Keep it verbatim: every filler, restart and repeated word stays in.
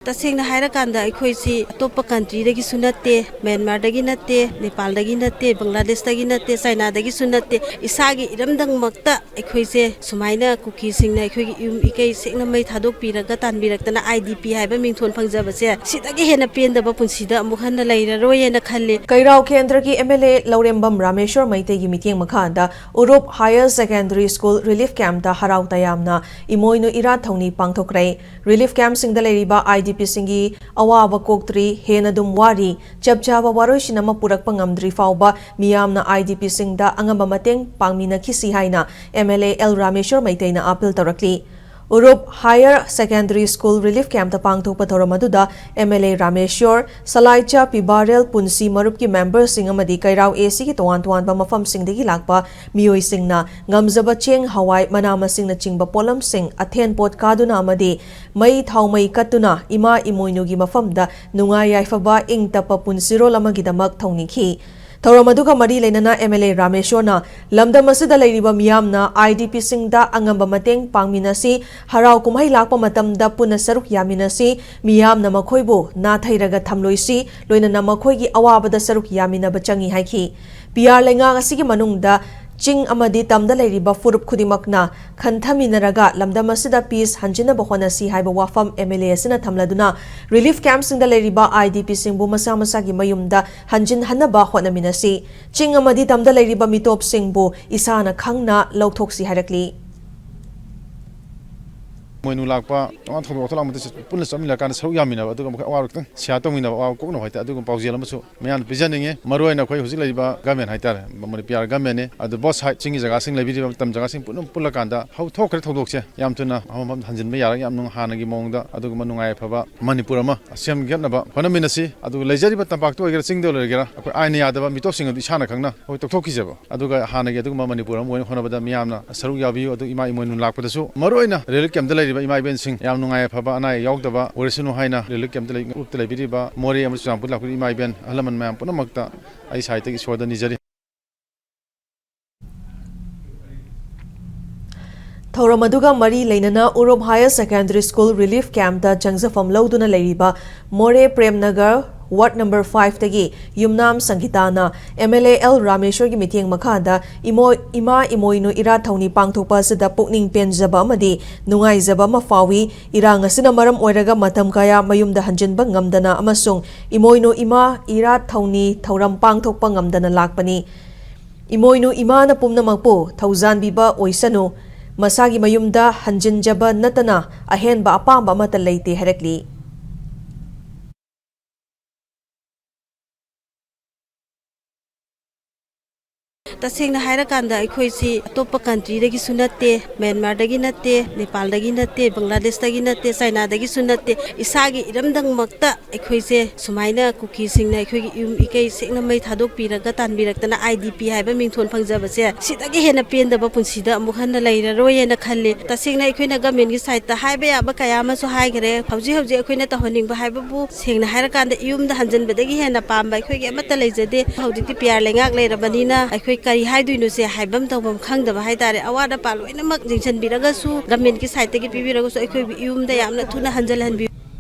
ꯇꯁꯦꯡꯅ ꯍꯥꯏꯔꯀꯥꯟꯗ ꯑꯩꯈꯣꯏꯁꯤ ꯑꯇꯣꯞꯄ ꯀꯟꯇ꯭ꯔꯤꯗꯒꯤꯁꯨ ꯅꯠꯇꯦ, ꯃ꯭ꯌꯥꯟꯃꯥꯔꯗꯒꯤ ꯅꯠꯇꯦ, ꯅꯦꯄꯥꯜꯗꯒꯤ ꯅꯠꯇꯦ, ꯕꯪꯒ꯭ꯂꯥꯗꯦꯁꯇꯒꯤ ꯅꯠꯇꯦ, ꯆꯥꯏꯅꯥꯗꯒꯤꯁꯨ ꯅꯠꯇꯦ꯫ ꯏꯁꯥꯒꯤ ꯏꯔꯝꯗꯝꯃꯛꯇ ꯑꯩꯈꯣꯏꯁꯦ ꯁꯨꯃꯥꯏꯅ ꯀꯨꯀꯤꯁꯤꯡꯅ ꯑꯩꯈꯣꯏꯒꯤ ꯌꯨꯝ ꯏꯀꯩ ꯁꯦꯡꯅ ꯃꯩ ꯊꯥꯗꯣꯛꯄꯤꯔꯒ ꯇꯥꯟꯕꯤꯔꯛꯇꯅ ꯑꯥꯏ ꯗꯤ ꯄꯤ ꯍꯥꯏꯕ ꯃꯤꯡꯊꯣꯟ ꯐꯪꯖꯕꯁꯦ, ꯁꯤꯗꯒꯤ ꯍꯦꯟꯅ ꯄꯦꯟꯗꯕ ꯄꯨꯟꯁꯤꯗ ꯑꯃꯨꯛ ꯍꯟꯅ ꯂꯩꯔꯔꯣꯏ ꯍꯥꯏꯅ ꯈꯜꯂꯤ꯫ ꯀꯩꯔꯥꯎ ꯀꯦꯟꯗ꯭ꯔꯒꯤ ꯑꯦꯝ ꯑꯦꯜ ꯑꯦ ꯂꯧꯔꯦꯝꯕꯝ ꯔꯥꯃꯦꯁꯣꯔ ꯃꯩꯇꯩꯒꯤ ꯃꯤꯠꯌꯦꯡ ꯃꯈꯥꯗ ꯎꯔꯨꯞ ꯍꯥꯌꯔ ꯁꯦꯀꯦꯟꯗꯔꯤ ꯁ꯭ꯀꯨꯜ ꯔꯤꯂꯤꯐ ꯀꯦꯝꯞꯇ ꯍꯔꯥꯎ ꯇꯌꯥꯝꯅ ꯏꯃꯣꯏꯅꯨ ꯏꯔꯥꯠ ꯊꯧꯅꯤ ꯄꯥꯡꯊꯣꯛꯈ꯭ꯔꯦ꯫ ꯔꯤꯂꯤꯐ ꯀꯦꯝꯞꯁꯤꯡꯗ ꯂꯩꯔꯤꯕ ꯑꯥꯏ ꯗꯤ ꯄꯤꯁꯤꯡꯒꯤ ꯑꯋꯥꯕ ꯀꯣꯛꯇ꯭ꯔꯤ, ꯍꯦꯟꯅ ꯑꯗꯨꯝ ꯋꯥꯔꯤ, ꯆꯞ ꯆꯥꯕ ꯋꯥꯔꯣꯏꯁꯤꯟ ꯑꯃ ꯄꯨꯔꯛꯄ ꯉꯝꯗ꯭ꯔꯤ ꯐꯥꯎꯕ ꯃꯤꯌꯥꯝꯅ ꯑꯥꯏ ꯗꯤ ꯄꯤꯁꯤꯡꯗ ꯑꯉꯝꯕ ꯃꯇꯦꯡ ꯄꯥꯡꯃꯤꯟꯅꯈꯤꯁꯤ ꯍꯥꯏꯅ M L A L Rameshor ꯃꯩꯇꯩꯅ ꯑꯥꯄꯤꯜ ꯇꯧꯔꯛꯂꯤ꯫ Urup Haira secondary school relief ꯀꯦꯝꯞꯇ ꯄꯥꯡꯊꯣꯛꯄ ꯊꯧꯔꯝ ꯑꯗꯨꯗ ꯑꯦꯝ ꯑꯦꯜ ꯑꯦ ꯔꯥꯃꯦꯁꯣꯔ, ꯁꯂꯥꯏꯆꯥ ꯄꯤꯕꯥꯔꯦꯜ ꯄꯨꯟꯁꯤ ꯃꯔꯨꯞꯀꯤ ꯃꯦꯝꯕꯔꯁꯤꯡ ꯑꯃꯗꯤ ꯀꯩꯔꯥꯎ ꯑꯦ ꯁꯤꯒꯤ ꯇꯣꯉꯥꯟ ꯇꯣꯉꯥꯟꯕ ꯃꯐꯝꯁꯤꯡꯗꯒꯤ ꯂꯥꯛꯄ ꯃꯤꯑꯣꯏꯁꯤꯡꯅ ꯉꯝꯖꯕ ꯆꯦꯡ, ꯍꯋꯥꯏ, ꯃꯅꯥ ꯃꯁꯤꯡꯅꯆꯤꯡꯕ ꯄꯣꯠꯂꯝꯁꯤꯡ, ꯑꯊꯦꯟ ꯄꯣꯠ ꯀꯥꯗꯨꯅ ꯑꯃꯗꯤ ꯃꯩ ꯊꯥꯎ ꯃꯩ ꯀꯠꯇꯨꯅ ꯏꯃꯥ ꯏꯃꯣꯏꯅꯨꯒꯤ ꯃꯐꯝꯗ ꯅꯨꯡꯉꯥꯏ ꯌꯥꯏꯐꯕ ꯏꯪ ꯇꯞꯄ ꯄꯨꯟꯁꯤꯔꯣꯜ ꯑꯃꯒꯤꯗꯃꯛ ꯊꯧꯅꯤꯈꯤ꯫ ꯊꯧꯔꯝ ꯑꯗꯨꯒ ꯃꯔꯤ ꯂꯩꯅꯅ ꯑꯦꯝ ꯑꯦꯜ ꯑꯦ ꯔꯥꯃꯦꯁꯣꯔꯅ ꯂꯝꯗꯝ ꯑꯁꯤꯗ ꯂꯩꯔꯤꯕ ꯃꯤꯌꯥꯝꯅ ꯑꯥꯏ ꯗꯤ ꯄꯤꯁꯤꯡꯗ ꯑꯉꯝꯕ ꯃꯇꯦꯡ ꯄꯥꯡꯃꯤꯟꯅꯁꯤ, ꯍꯔꯥꯎ ꯀꯨꯝꯍꯩ ꯂꯥꯛꯄ ꯃꯇꯝꯗ ꯄꯨꯟꯅ ꯁꯔꯨꯛ ꯌꯥꯃꯤꯟꯅꯁꯤ, ꯃꯤꯌꯥꯝꯅ ꯃꯈꯣꯏꯕꯨ ꯅꯥꯊꯩꯔꯒ ꯊꯝꯂꯣꯏꯁꯤ, ꯂꯣꯏꯅꯅ ꯃꯈꯣꯏꯒꯤ ꯑꯋꯥꯕꯗ ꯁꯔꯨꯛ ꯌꯥꯃꯤꯟꯅꯕ ꯆꯪꯏ ꯍꯥꯏꯈꯤ꯫ ꯄꯤ ꯑꯥꯔ ꯂꯩꯉꯥꯛ ꯑꯁꯤꯒꯤ ꯃꯅꯨꯡꯗ ꯆꯤꯡ ꯑꯃꯗꯤ ꯇꯝꯗ ꯂꯩꯔꯤꯕ ꯐꯨꯔꯨꯞ ꯈꯨꯗꯤꯡꯃꯛꯅ ꯈꯟꯊꯃꯤꯟꯅꯔꯒ ꯂꯝꯗꯝ ꯑꯁꯤꯗ ꯄꯤꯁ ꯍꯟꯖꯤꯟꯅꯕ ꯍꯣꯠꯅꯁꯤ ꯍꯥꯏꯕ ꯋꯥꯐꯝ ꯑꯦꯝ ꯑꯦꯜ ꯑꯦ ꯑꯁꯤꯅ ꯊꯝꯂꯗꯨꯅ ꯔꯤꯂꯤꯐ ꯀꯦꯝꯞꯁꯤꯡꯗ ꯂꯩꯔꯤꯕ ꯑꯥꯏ ꯗꯤ ꯄꯤꯁꯤꯡꯕꯨ ꯃꯁꯥ ꯃꯁꯥꯒꯤ ꯃꯌꯨꯝꯗ ꯍꯟꯖꯤꯟꯍꯟꯅꯕ ꯍꯣꯠꯅꯃꯤꯟꯅꯁꯤ꯫ ꯆꯤꯡ ꯑꯃꯗꯤ ꯇꯝꯗ ꯂꯩꯔꯤꯕ ꯃꯤꯇꯣꯞꯁꯤꯡꯕꯨ ꯏꯁꯥꯅ ꯈꯪꯅ ꯂꯧꯊꯣꯛꯁꯤ ꯍꯥꯏꯔꯛꯂꯤ꯫ ꯃꯣꯏꯅꯨ ꯂꯥꯛꯄ ꯇꯣꯉꯥꯟ ꯊꯧꯗꯣꯛ ꯋꯥꯊꯣꯛ ꯂꯥꯛꯄꯗꯁꯨ ꯄꯨꯟꯅ ꯆꯠꯃꯤꯟꯅꯔꯀꯥꯟꯗ ꯁꯔꯨꯛ ꯌꯥꯃꯤꯟꯅꯕ, ꯑꯗꯨꯒ ꯃꯈꯣꯏ ꯑꯋꯥꯕ ꯈꯤꯇꯪ ꯁꯤꯌꯥꯔ ꯇꯧꯃꯤꯟꯅꯕ, ꯑꯋꯥꯕ ꯀꯣꯛꯅꯕ ꯍꯥꯏꯇꯥꯔꯦ, ꯑꯗꯨꯒꯨꯝꯕ ꯄꯥꯎꯖꯦꯜ ꯑꯃꯁꯨ ꯃꯌꯥꯝꯗ ꯄꯤꯖꯅꯤꯡꯉꯤ꯫ ꯃꯔꯨ ꯑꯣꯏꯅ ꯑꯩꯈꯣꯏ ꯍꯧꯖꯤꯛ ꯂꯩꯔꯤꯕ ꯒꯃꯦꯟ ꯍꯥꯏꯇꯥꯔꯦ, ꯃꯅꯤꯄꯨꯔ ꯒꯃꯦꯟꯅꯤ, ꯑꯗꯨ ꯕꯣꯠ ꯁꯥꯏꯠ, ꯆꯤꯡꯒꯤ ꯖꯒꯥꯁꯤꯡ ꯂꯩꯕꯤꯔꯤꯕ ꯇꯝ ꯖꯒꯥꯁꯤꯡ ꯄꯨꯟꯅ ꯄꯨꯜꯂꯀꯥꯟꯗ ꯍꯧ-, ꯊꯣꯛꯈ꯭ꯔꯦ ꯊꯧꯗꯣꯛꯁꯦ ꯌꯥꯝ ꯊꯨꯅ ꯃꯐꯝ ꯃꯐꯝꯗ ꯍꯟꯖꯤꯟꯕ ꯌꯥꯔꯒ ꯌꯥꯝ ꯅꯨꯡ-, ꯍꯥꯟꯅꯒꯤ ꯃꯑꯣꯡꯗ ꯑꯗꯨꯒꯨꯝꯕ ꯅꯨꯡꯉꯥꯏ ꯑꯐꯕ ꯃꯅꯤꯄꯨꯔ ꯑꯃ ꯁꯦꯝꯒꯠꯅꯕ ꯍꯣꯠꯅꯃꯤꯟꯅꯁꯤ꯫ ꯑꯗꯨꯒ ꯂꯩꯖꯔꯤꯕ ꯇꯝꯄꯥꯛꯇ ꯑꯣꯏꯒꯦꯔꯥ, ꯆꯤꯡꯗ ꯑꯣꯏꯒꯦꯔꯥ, ꯑꯩꯈꯣꯏ ꯑꯥꯏꯟꯅ ꯌꯥꯗꯕ ꯃꯤꯇꯣꯞꯁꯤꯡ ꯑꯗꯨ ꯏꯁꯥꯅ ꯈꯪꯅ ꯑꯩꯈꯣꯏ ꯇꯣꯛꯊꯣꯛꯈꯤꯁꯦꯕ꯫ ꯑꯗꯨꯒ ꯍꯥꯟꯅꯒꯤ ꯑꯗꯨꯒꯨꯝꯕ ꯃꯅꯤꯄꯨꯔ ꯑꯃ ꯑꯣꯏꯅ ꯍꯣꯠꯅꯕꯗ ꯃꯤꯌꯥꯝꯅ ꯁꯔꯨꯛ ꯌꯥꯕꯤꯌꯨ꯫ ꯑꯗꯨ ꯏꯃꯥ ꯏꯃꯣꯏꯅꯨ ꯂꯥꯛꯄꯗꯁꯨ ꯃꯔꯨꯑꯣꯏꯅ ꯔꯤꯂꯤꯐ ꯀꯦꯝꯞꯇ ꯂꯩꯔꯤꯕ ꯏꯃꯥ ꯏꯕꯦꯟꯁꯤꯡ ꯌꯥꯝ ꯅꯨꯡꯉꯥꯏ ꯌꯥꯏꯐꯕ ꯑꯅꯥ ꯑꯌꯦꯛ ꯌꯥꯎꯗꯕ ꯑꯣꯏꯔꯁꯅꯨ ꯍꯥꯏꯅ ꯔꯤꯂꯤꯐ ꯀꯦꯝꯞꯇ ꯂꯩ-, ꯎꯞꯇ ꯂꯩꯕꯤꯔꯤꯕ ꯃꯣꯔꯦ ꯑꯃꯁꯨꯡ ꯆꯨꯔꯆꯥꯟꯄꯨꯔ ꯂꯥꯛꯄꯤꯔꯤꯕ ꯏꯃꯥ ꯏꯕꯦꯟ ꯑꯍꯜ ꯂꯃꯟ ꯃꯌꯥꯝ ꯄꯨꯝꯅꯃꯛꯇ ꯑꯩ ꯁꯥꯏꯠꯇꯒꯤ ꯏꯁꯣꯔꯗ ꯅꯤꯖꯔꯤ꯫ ꯊꯧꯔꯝ ꯑꯗꯨꯒ ꯃꯔꯤ ꯂꯩꯅꯅ ꯎꯔꯨꯞ Higher Secondary School Relief Campꯇ ꯆꯪꯖꯐꯝ ꯂꯧꯗꯨꯅ ꯂꯩꯔꯤꯕ ꯃꯣꯔꯦ ꯄ꯭ꯔꯦꯝꯅꯒꯔ Ward number fiveꯇꯒꯤ ꯌꯨꯝꯅꯥꯝ ꯁꯪꯒꯤꯇꯥꯅ MLA ꯑꯦꯜ ꯔꯥꯃꯦꯁ꯭ꯋꯔꯒꯤ ꯃꯤꯠꯌꯦꯡ ꯃꯈꯥꯗ ꯏꯃꯣꯏ-, ꯏꯃꯥ ꯏꯃꯣꯏꯅꯨ ꯏꯔꯥꯠ ꯊꯧꯅꯤ ꯄꯥꯡꯊꯣꯛꯄ ꯑꯁꯤꯗ ꯄꯨꯛꯅꯤꯡ ꯄꯦꯟꯖꯕ ꯑꯃꯗꯤ ꯅꯨꯡꯉꯥꯏꯖꯕ ꯑꯃ ꯐꯥꯎꯏ꯫ ꯏꯔꯥꯡ ꯑꯁꯤꯅ ꯃꯔꯝ ꯑꯣꯏꯔꯒ ꯃꯇꯝ ꯀꯌꯥ ꯃꯌꯨꯝꯗ ꯍꯟꯖꯤꯟꯕ ꯉꯝꯗꯅ ꯑꯃꯁꯨꯡ ꯏꯃꯣꯏꯅꯨ ꯏꯃꯥ ꯏꯔꯥꯠ ꯊꯧꯅꯤ ꯊꯧꯔꯝ ꯄꯥꯡꯊꯣꯛꯄ ꯉꯝꯗꯅ ꯂꯥꯛꯄꯅꯤ꯫ ꯏꯃꯣꯏꯅꯨ ꯏꯃꯥꯅ ꯄꯨꯝꯅꯃꯛꯄꯨ ꯊꯧꯖꯥꯟꯕꯤꯕ ꯑꯣꯏꯁꯅꯨ꯫ ꯃꯁꯥꯒꯤ ꯃꯌꯨꯝꯗ ꯍꯟꯖꯤꯟꯖꯕ ꯅꯠꯇꯅ ꯑꯍꯦꯟꯕ ꯑꯄꯥꯝꯕ ꯑꯃꯠꯇ ꯂꯩꯇꯦ ꯍꯥꯏꯔꯛꯂꯤ꯫ ꯇꯁꯦꯡꯅ ꯍꯥꯏꯔꯀꯥꯟꯗ ꯑꯩꯈꯣꯏꯁꯤ ꯑꯇꯣꯞꯄ countryꯗꯒꯤꯁꯨ ꯅꯠꯇꯦ, ꯃ꯭ꯌꯥꯟꯃꯥꯔꯗꯒꯤ ꯅꯠꯇꯦ, ꯅꯦꯄꯥꯜꯗꯒꯤ ꯅꯠꯇꯦ, ꯕꯪꯒ꯭ꯂꯥꯗꯦꯁꯇꯒꯤ ꯅꯠꯇꯦ, ꯆꯥꯏꯅꯥꯗꯒꯤꯁꯨ ꯅꯠꯇꯦ꯫ ꯏꯁꯥꯒꯤ ꯏꯔꯝꯗꯝꯃꯛꯇ ꯑꯩꯈꯣꯏꯁꯦ ꯁꯨꯃꯥꯏꯅ ꯀꯨꯀꯤꯁꯤꯡꯅ ꯑꯩꯈꯣꯏꯒꯤ ꯌꯨꯝ ꯏꯀꯩ ꯁꯦꯡꯅ ꯃꯩ ꯊꯥꯗꯣꯛꯄꯤꯔꯒ ꯇꯥꯟꯕꯤꯔꯛꯇꯅ IDP ꯍꯥꯏꯕ ꯃꯤꯡꯊꯣꯟ ꯐꯪꯖꯕꯁꯦ ꯁꯤꯗꯒꯤ ꯍꯦꯟꯅ ꯄꯦꯟꯗꯕ ꯄꯨꯟꯁꯤꯗ ꯑꯃꯨꯛ ꯍꯟꯅ ꯂꯩꯔꯔꯣꯏꯅ ꯈꯜꯂꯤ꯫ ꯇꯁꯦꯡꯅ ꯑꯩꯈꯣꯏꯅ governmentꯀꯤ sideꯇ ꯍꯥꯏꯕ ꯌꯥꯕ ꯀꯌꯥ ꯑꯃꯁꯨ ꯍꯥꯏꯈ꯭ꯔꯦ꯫ ꯍꯧꯖꯤꯛ ꯍꯧꯖꯤꯛ ꯑꯩꯈꯣꯏꯅ ꯇꯧꯍꯟꯅꯤꯡꯕ ꯍꯥꯏꯕꯕꯨ ꯁꯦꯡꯅ ꯍꯥꯏꯔꯀꯥꯟꯗ ꯌꯨꯝꯗ ꯍꯟꯖꯤꯟꯕꯗꯒꯤ ꯍꯦꯟꯅ ꯄꯥꯝꯕ ꯑꯩꯈꯣꯏꯒꯤ ꯑꯃꯠꯇ ꯂꯩꯖꯗꯦ꯫ ꯍꯧꯖꯤꯛꯇꯤ PR ꯂꯩꯉꯥꯛ ꯂꯩꯔꯕꯅꯤꯅ ꯑꯩꯈꯣꯏ ꯀꯔꯤ ꯍꯥꯏꯗꯣꯏꯅꯣꯁꯦ ꯍꯥꯏꯐꯝ ꯇꯧꯐꯝ ꯈꯪꯗꯕ ꯍꯥꯏꯇꯥꯔꯦ꯫ ꯑꯋꯥꯠ ꯑꯄꯥ ꯂꯣꯏꯅꯃꯛ ꯌꯦꯡꯁꯤꯟꯕꯤꯔꯒꯁꯨ governmentꯀꯤ sideꯇꯒꯤ ꯄꯤꯕꯤꯔꯒꯁꯨ ꯑꯩꯈꯣꯏꯕꯨ ꯌꯨꯝꯗ ꯌꯥꯝꯅ ꯊꯨꯅ ꯍꯟꯖꯤꯜꯍꯟꯕꯤꯌꯨ꯫